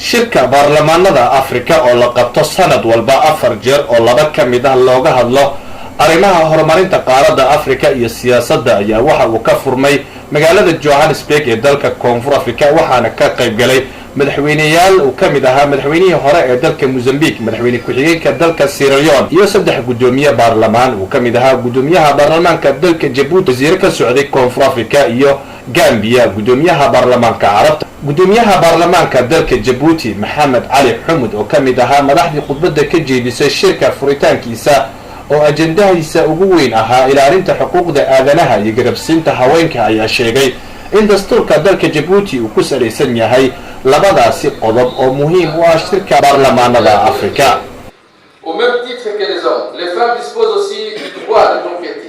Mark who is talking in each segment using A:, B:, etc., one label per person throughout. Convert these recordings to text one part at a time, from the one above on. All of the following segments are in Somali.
A: Shirka baarlamaanada Afrika oo la qabto sanad walba afar jeer, oo laba ka mid ah looga hadlo arrimaha horumarinta qaaradda Afrika iyo siyaasadda, ayaa waxa uu ka furmay magaalada Johannesburg ee dalka Koonfur Africa, waxaana ka qayb galay madaxweyneyaal uu ka mid ahaa madaxweynihii hore ee dalka Mozambique, madaxweyne ku-xigeenka dalka Sierra Leone iyo saddex guddoomiye baarlamaan uu ka mid ahaa guddoomiyaha baarlamaanka dalka Jabuuti, wasiire ka socday Koonfur Africa iyo Gambia, guddoomiyaha baarlamaanka Carabta. Guddoomiyaha baarlamaanka dalka Jabuuti, Maxamed Cali Xumud, oo ka mid ahaa madaxdii khudbadda ka jeedisay shirka furitaankiisa, oo ajendahiisa ugu weyn ahaa ilaalinta xuquuqda aadanaha iyo garabsiinta haweenka, ayaa sheegay in dastuurka dalka Jabuuti uu ku salaysan yahay labadaasi qodob oo muhiim u ah shirka baarlamaanada Afrika.
B: Au même titre que les hommes, les femmes disposent aussi du droit de propriété.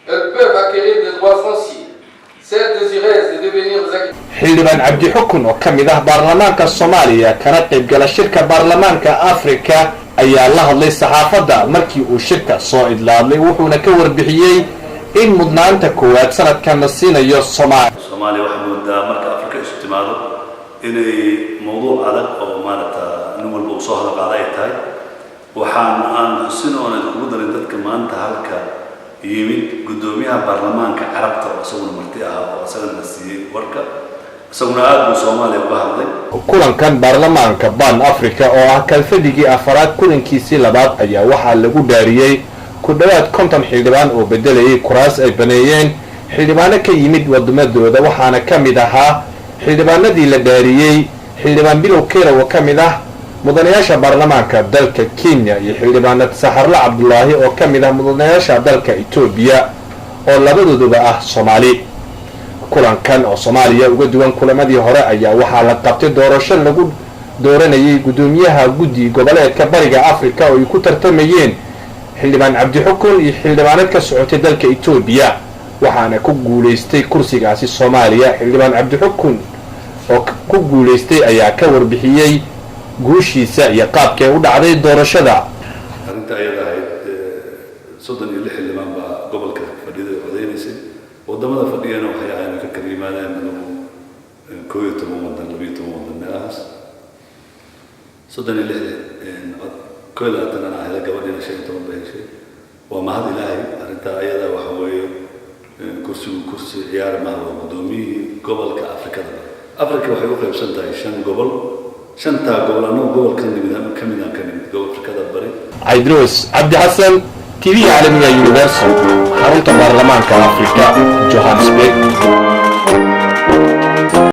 B: Elles peuvent acquérir des droits fonciers. Celles désireuses de devenir des agriculteurs
A: Xildhibaan Cabdi Xukun oo ka mid ah baarlamaanka Soomaaliya kana qaybgala shirka baarlamaanka Afrika ayaa la hadlay saxaafadda markii uu shirka soo idlaadlay, wuxuuna ka warbixiyey in mudnaanta koowaad sanadkan la siinayo Soomaaliya.
C: Soomaaliya waxaa moodaa marka Afrika isu timaado inay mawduuc adag oo maaragta nin walba uu soo hadal qaada ay tahay. Waxaan aan xusin oon idinkugu darin dadka maanta halka yimid, guddoomiyaha baarlamaanka Carabta oo isaguna marti ahaa oo isagana la siiyey warka, isaguna aad buu Soomaaliya uga hadlay.
A: Kulankan baarlamaanka Ban Africa oo ah kalfadhigii afaraad kulankiisii labaad ayaa waxaa lagu dhaariyey ku dhowaad 50 xildhibaan oo bedelayay kuraas ay baneeyeen xildhibaano ka yimid wadamadooda, waxaana ka mid ahaa xildhibaanadii la dhaariyey Xildhibaan Bilow Kerow oo ka mid ah mudanayaasha baarlamaanka dalka Kenya iyo Xildhibaanad Saxarle Cabdulaahi oo ka mid ah mudanayaasha dalka Etoobiya, oo labadooduba ah Soomaali. Kulankan oo Soomaaliya uga duwan kulamadii hore ayaa waxaa la qabtay doorasho lagu dooranayay guddoomiyaha guddi goboleedka Bariga Africa, oo ay ku tartamayeen Xildhibaan Cabdixukun iyo xildhibaanad ka socotay dalka Etoobiya, waxaana ku guulaystay kursigaasi Soomaaliya. Xildhibaan Cabdixukun oo ku guulaystay ayaa ka warbixiyey guushiisa iyo qaabkee u dhacday doorashada.
C: Arrinta ayada ahayd, 36 xildhibaan baa gobolka fadhida codeynaysay. Waddamada fadhiyana waxay ahayn ka kala yimaadeen adugu 11 waddan, 12 waddan meelahaas. 36 cod, 21 anaa helay, gabadhiina 15 bay heshay. Waa mahad Ilaahay. Arrintaa ayada waxa weeye, kursigu kursi ciyaar maaha, waa guddoomiyihii gobolka Afrikada. Afrika waxay u qaybsan tahay shan gobol. Shantaa gobol annagu gobol ka nimid ka mid aan ka nimid, gobol Afrikada Bari.
A: Caydroos Cabdi Xasan, TV caalamiga Universal, xarunta baarlamaanka Afrika, Johannesburg.